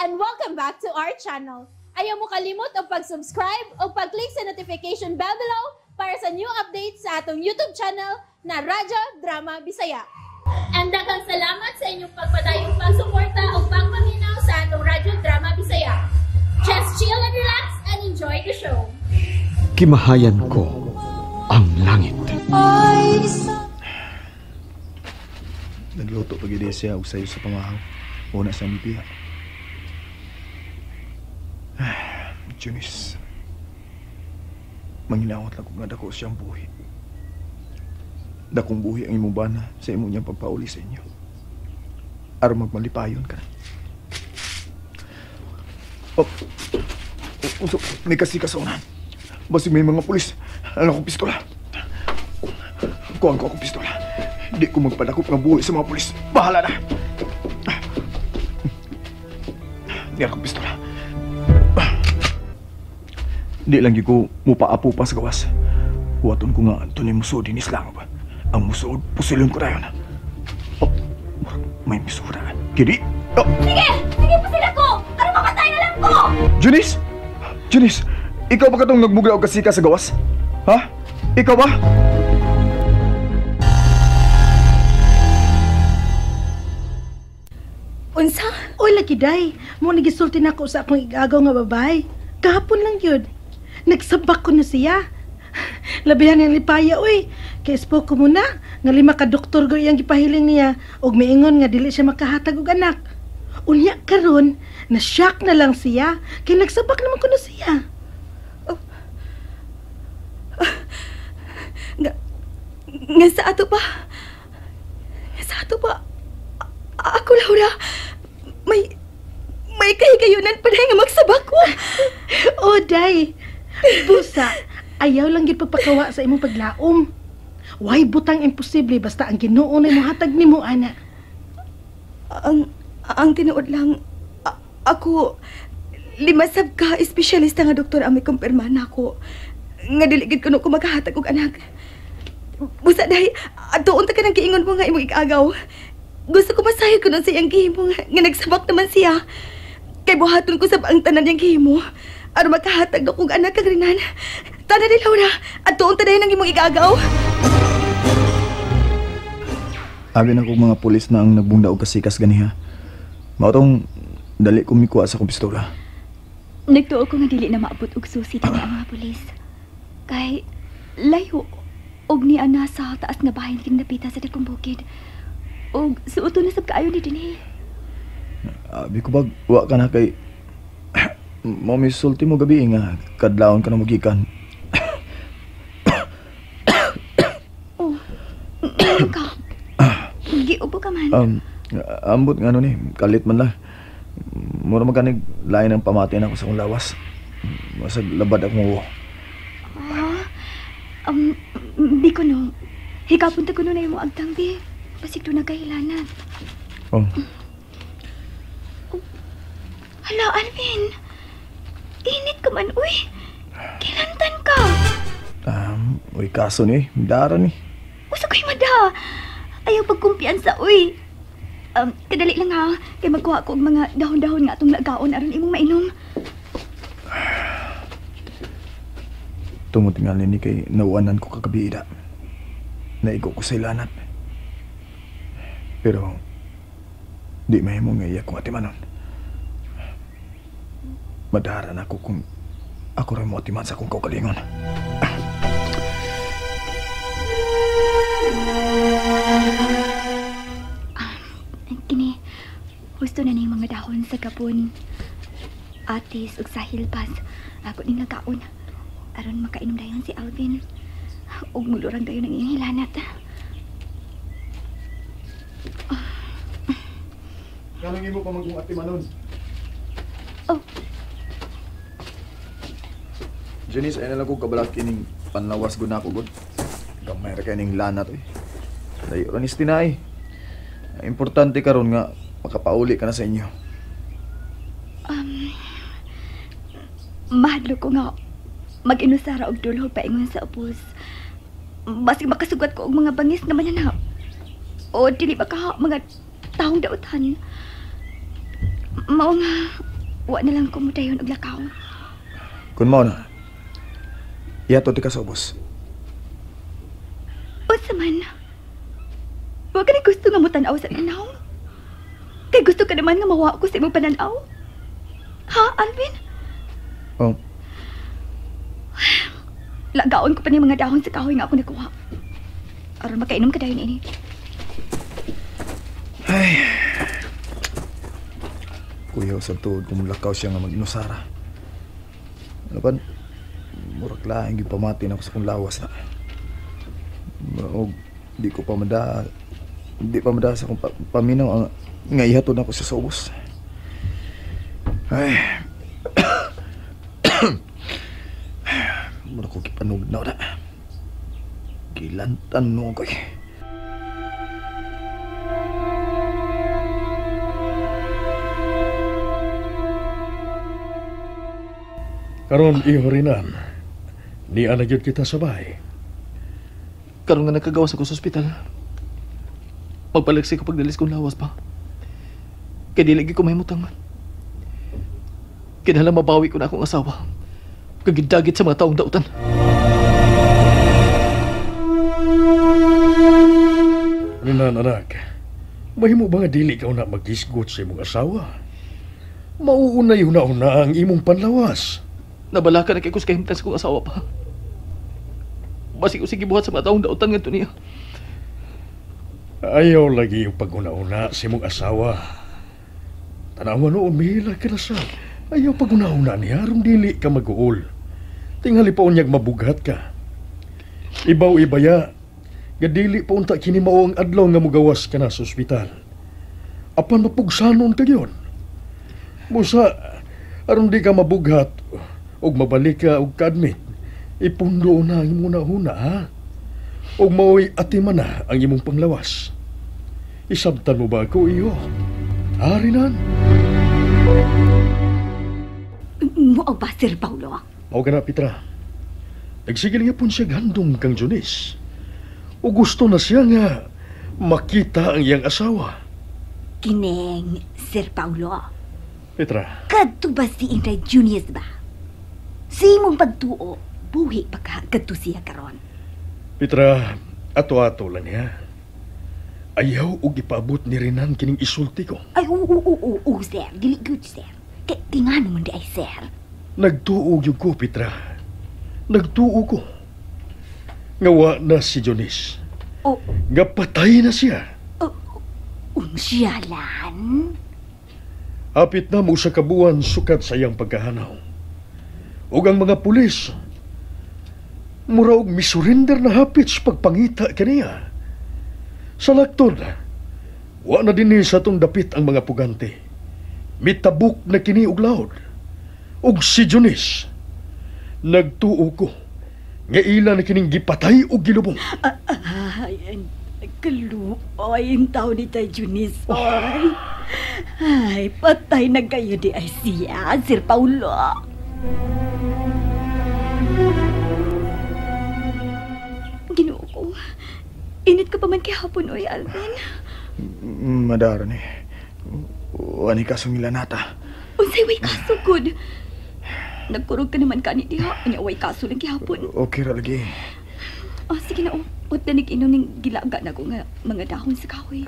And welcome back to our channel. Ayaw mo kalimot og pag-subscribe o pag-click sa notification bell below para sa new updates sa atong YouTube channel na Radyo Drama Bisaya. And daghang salamat sa inyong pagpadayong pagsuporta o pagpaminaw sa atong Radyo Drama Bisaya. Just chill and relax and enjoy the show. Kimahayan ko ang langit. Nagluto pag siya og sayo sa pamahaw. Una sa mipiha. Janice, manginawat lang kung nga dako siyang buhi. Dakong buhi ang imong bana sa imong niyang pagpauli sa inyo. Aron magmalipayon ka na. Oh, oh, may kasikasaunan. Basig may mga pulis. Ano akong pistola? Kuhan ko akong pistola. Di ko magpadakop ng buhi sa mga pulis. Bahala na! Di akong pistola. Di lang ko mupaapo pa sa gawas. Huwaton ko nga Anthony musuod inis lang ba? Ang musuod, pusilon ko na yun. Oh, may misura. Kiri! Oh. Sige! Sige, pusil ako! Aron mamatay na lang ko! Janice! Janice! Ikaw ba katong nagmugla og kasika sa gawas? Ha? Ikaw ba? Unsa? Oy, lagi day. Mo nagisulti na ako sa akong igagaw nga babae. Kahapon lang yun. Nagsabak ko na siya. Labihan niyang lipaya, oy. Kay spoke ko muna. Nga 5 ka doktor ko iyang gipahiling niya. Og miingon nga dili siya makahatag og anak. Unya karon, na-shock na lang siya. Kay nagsabak naman ko na siya. Oh. Nga sa ato pa. Nga sa ato pa. Ako, Laura, may kahigayunan pa na nga magsabak ko. Oh, day. Busa, ayaw lang gid pagpakawa sa imong paglaom. Way butang imposible basta ang Ginoo na mohatag nimo ana. Ang tinuod lang ako 5 sab ka espesyalista nga doktor ang may kumpirma nako nga dili gid kuno ko makahatag og anak. Busa day, adtuon ta ka nang giingon mo nga imong igagaw. Gusto ko masayod ko nun sa iyang gihimo nga nagsabak naman siya. Kay buhaton ko sab ang tanan niyang gihimo. Aron makahatag na kong anak kag Renan. Tana di Laura, adtuon ta dayon ang imong igagaw. Abi na kong mga pulis na ang nagbungda og kasikas ganiha. Mao tong dali ko mikuha sa akong pistola. Nagtuo ko nga dili na maabot og susi tani ang mga pulis. Kay layo og niya na sa taas nga bahay king napita sa dakong bukid. Og suoto na sab kaayo ni dinhi. Abi ko bag wa ka na kay mo misulti mo gabi nga kadlawon ka na mogikan. Oh. Ano ka? Giubo ka man. Ambot nga ano ni, kalit man lang. Mura maganig lain ang pamati na ako sa akong lawas. Masag labad akong uwo. Ah, di ko no. Hikapon ta ko no na yung agtang di. Basig doon nagkahilanan. Oh. Oh. Hala, Alvin. Init ka man, uy. Kilantan ka. Uy, kaso ni. Dara ni. Usa ko'y mada. Ayaw pagkumpiyansa, uy. Kadali lang ha. Kay magkuha ko og mga dahon-dahon nga atong lagaon aron imong mainom. Tungod nga ni kay nauanan ko kagabi ida. Naigo ko sa ilanat. Pero di mahimo nga iya kong atimanon. Madara na ako kung ako rin mo atiman sa akong kaugalingon. Kini, gusto na ning mga dahon sa gapon. Atis ug sahil pas. Ako ning nagaon. Aron makainom dayon si Alvin. Ug mulurang dayon ang iyang hilanat. Ganang imo pa magong atimanon. Oh. Janice, ay nalang ko kabalak kining panlawas gud na ako gud. Gamay ra kay ning lanat oy. Layo ra ni Tinay. Importante karon nga makapauli ka na sa inyo. Mahadlok ko nga mag-inusara og dulhog paingon sa ubos. Basig makasugat ko og mga bangis nga mananap. O dili ba ka mga taong dautan. Mao nga Wa na lang ko mo dayon og lakaw. Kun mao na. Ihatod ka sa ubos. Unsa man? Wa ka na gusto nga mo tan-aw sa inawng? Kay gusto ka naman nga mawa ko sa imong pananaw? Ha, Alvin? Oh. Lagaon ko pa ni mga dahon sa kahoy nga ako nakuha. Aron makainom ka dayon ini. Ay. Kuya, sa tuod kung lakaw siya nga mag-inusara. Ano pa? Murag laing gipamati na ako sa kong lawas na. Murag, di ko pa mada, di pa mada sa kong paminaw ang nga ihatod na ako sa ubos. Ay. Murag ko gipanog na na. Gilantan no ko. Karon ihorinan, niya na gyud kita sa bahay. Karon nga nagkagawas ako sa ospital. Magpalaksi ko pagdalis kong lawas pa. Kaya dili gyud ko mahimutang man. Kinahanglan mabawi ko na akong asawa. Kagidagit sa mga taong dautan. Rinan, anak, mahimo ba nga dili ka na magisgot sa imong asawa? Mauunay una-una ang imong panlawas. Nabalaka na kay ko sa kahimtang sa kong asawa pa. Basig ko sige buhat sa mga taong dautan ngadto niya. Ayaw lagi yung pag-una-una sa imong asawa. Tanawa noon, mihila ka na sa. Ayaw pag-una-una niya, aron dili ka mag-uol. Tingali pa unyag mabughat ka. Ibaw ibaya, gadili pa unta kini mao ang adlaw nga mugawas ka na sa ospital. Apan mapugsanon ka gyud. Busa, aron di ka mabughat, og mabalik ka og kaadmit, ipundo na ang imong huna, ha? Og mao'y atiman na ang imong panglawas. Isabtan mo ba ako iyo? Harinan? Mao ba, Sir Paulo? Mao ka na, Petra. Nagsigil nga pun siya handom kang Junice. O gusto na siya nga makita ang iyang asawa. Kineng, Sir Paulo. Petra. Kadto ba si Inday Junius ba? Sa imong pagtuo, buhi pa ka kadto siya karon. Petra, ato-ato lang niya. Ayaw og ipaabot ni Renan kining isulti ko. Ay, oo, sir. Dili good, sir. Kay tingano man di ay, sir. Nagtuo gyud ko, Petra. Nagtuo ko. Nga wa na si Junice. Oh. Nga patay na siya. Oh, unsyalan? Hapit na mo sa kabuan sukat sa iyang pagkahanaw. Ug ang mga pulis, mura og misurrender na hapit sa pagpangita kaniya. Sa laktod, wa na dinhi sa atong dapit ang mga pugante. Mitabok na kini og laod. Ug si Junice, nagtuo ko nga ila na kining gipatay og gilubong. Ay, kaluoy ang tao ni Tay Junice. Ay, ay, patay na kayo di ay siya, Sir Paulo. Ginoo ko. Init ka pa man kay hapon, oy, Alvin. Madara ni. Wani kasong ilanata. Unsay way kaso, good. Nagkurog ka naman kani diha. Unya way kaso lang gihapon. Okay ra lagi. Oh, sige na, oh. Ut na inom ning gilaga na ko nga mga dahon sa kahoy.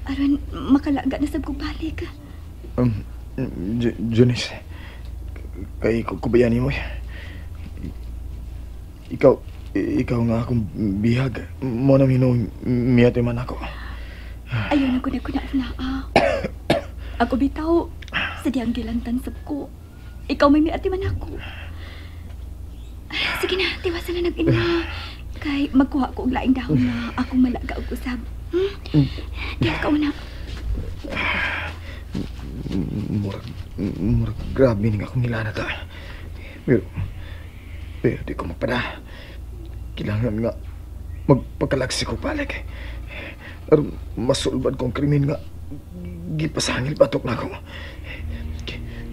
Aron makalaga na sab kog balik. Junice, kay kubayan nimo. Ikaw nga akong bihag. Mo na minong miyate man ako. Ayaw na ko na ko na ah. Ako bitaw sa diyang gilantan sab ko. Ikaw may miati man ako. Sige na, tiwasan na nag-inom. Kay magkuha ko og laing dahon na akong malaga og usab. Diyan ka una. Murag grabe ning akong nilana ta. Pero di ko magpada. Kailangan nga magpagkalaksi ko balik. Aron masulbad ko ang krimen nga gipasangil batok na ako.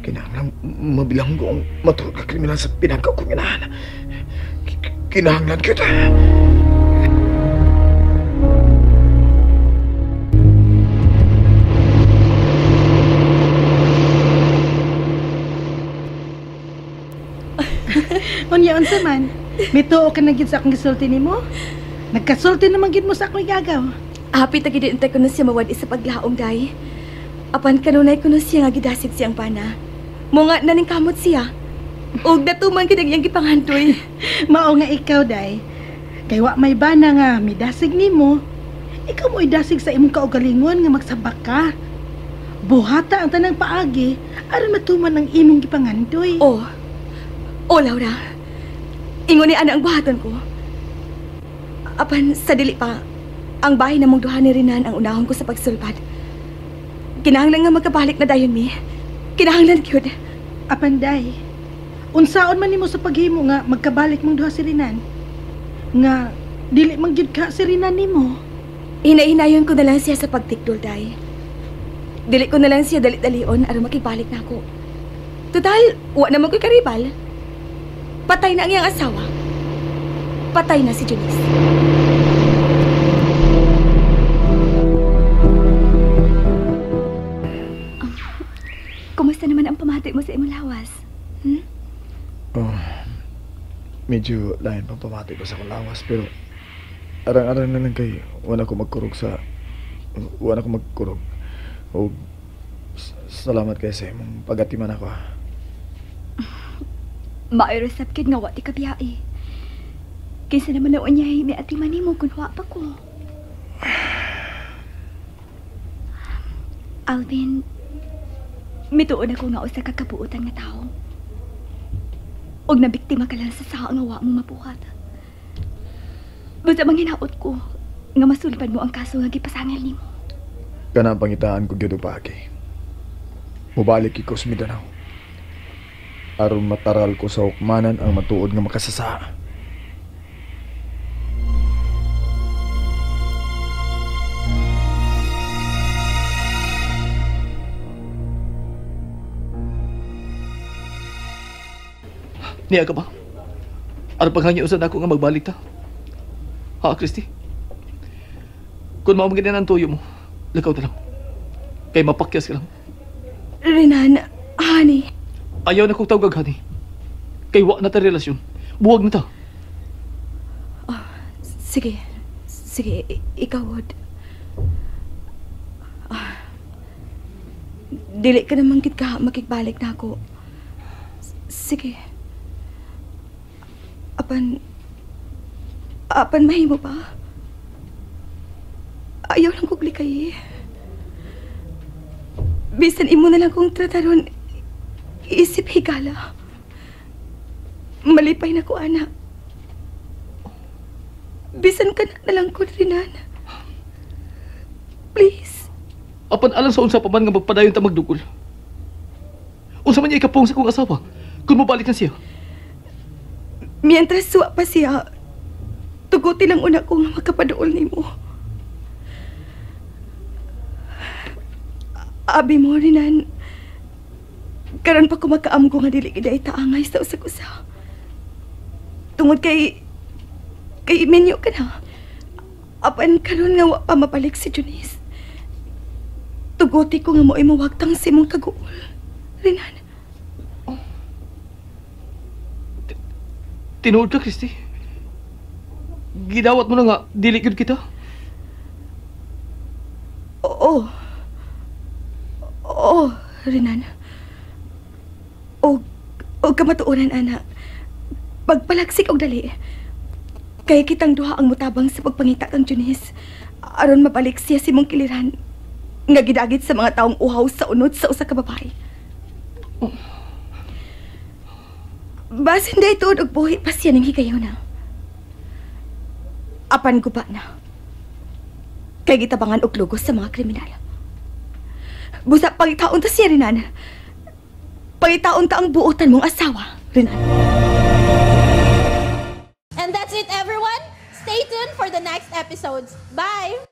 Kinahanglan mabilang ko ang matuod ka kriminal sa pinangkaw kong inahan. Kinahanglan kita. Unya unsa man? Mituo ka na gid sa akong gisulti nimo? Nagkasulti naman gid mo sa akong igagaw. Happy ta gid untay kuno siya mawad sa paglaom day. Apan kanunay kuno siya nga gidasig siyang pana. Mo nga naning kamot siya. Ug natuman gid ang iyang gipangandoy. Mao nga ikaw day. Kay wa may bana nga midasig nimo. Ikaw mo idasig sa imong kaugalingon nga magsabak ka. Buhata ang tanang paagi aron matuman ang imong gipangandoy. Oh. Oh, Laura. Ingon ni ana ang buhaton ko. Apan sa dili pa, ang bahay namong duha ni Renan ang unahon ko sa pagsulbad. Kinahanglan nga magkabalik na dayon mi. Kinahanglan gyud. Apan day, unsaon man nimo sa paghimo nga magkabalik mong duha si Renan? Nga dili man gyud ka si Renan nimo. Hinahinayon ko na lang siya sa pagtikdol, day. Dili ko na lang siya dali-dalion aron makibalik na ako. Total, wa naman ko'y karibal. Patay na ang iyang asawa. Patay na si Janice. Kumusta naman ang pamati mo sa imong lawas? Hmm? Oh, medyo lain pang pamati ko sa akong lawas, pero arang-arang na lang kay wala ko magkurog sa... Wala ko magkurog. O, salamat kay sa imong pagatiman ako. Maayo sab kid nga wa ti kabiyae. Kinsa naman na unyay may atiman nimo kun wa pa ko. Alvin, mituon ako nga usa ka kabuotan nga tawo. Og nabiktima ka lang sa saa nga wa mo mabuhat. Basta manghinaot ko nga masulbad mo ang kaso nga gipasangil nimo. Kana ang pangitaan ko gyud og paagi. Mobalik ko sa Mindanao. Aron mataral ko sa hukmanan ang matuod nga makasasa. Niya ka ba? Aron paghangyo usad ako nga magbalik ta? Ha, Christy? Kung mao man ang tuyo mo, lakaw na lang. Kay mapakyas ka lang. Renan, honey. Ayaw na kong tawag, honey. Kay wa na ta relasyon. Buwag na ta. Oh, sige. Sige, ikaw, Wood. Oh, dili ka naman gid ka makigbalik na ako. Sige. Apan mahimo pa? Ayaw lang kong likay. Bisan imo na lang kong trataron, isip higala. Malipay na ko, ana. Bisan ka na lang ko, Renan. Please. Apan alang sa unsa pa man nga magpadayon ta magdugol. Unsa man niya ikapong sa kong asawa kung mabalik na siya? Mientras suwa pa siya, tuguti lang una ko nga makapaduol nimo. Abi mo, Renan, karon pa ko makaamgo nga dili gid ay taangay sa usag-usa. Tungod kay minyo ka na. Apan karon nga wa pa mabalik si Janice. Tuguti ko nga mo'y mawagtang sa imong kaguol, Renan. Oh. Tinuod ka, Christy. Gidawat mo na nga, dili gyud kita. Oo. Oo, Renan. Og kamatuoran, ana. Pagpalaksik og dali. Kaya kitang duha ang mutabang sa pagpangita kang Janice. Aron mabalik siya sa imong kiliran. Nga gidagit sa mga taong uhaw sa unod sa usa ka babae. Oh. Basin day tuod og buhi pa siya ning higayona. Apan guba na. Kay gitabangan og lugos sa mga kriminal. Busa pangitaon ta siya, Renan. Pangitaon ta ang buotan mong asawa, Renan. And that's it, everyone. Stay tuned for the next episodes. Bye!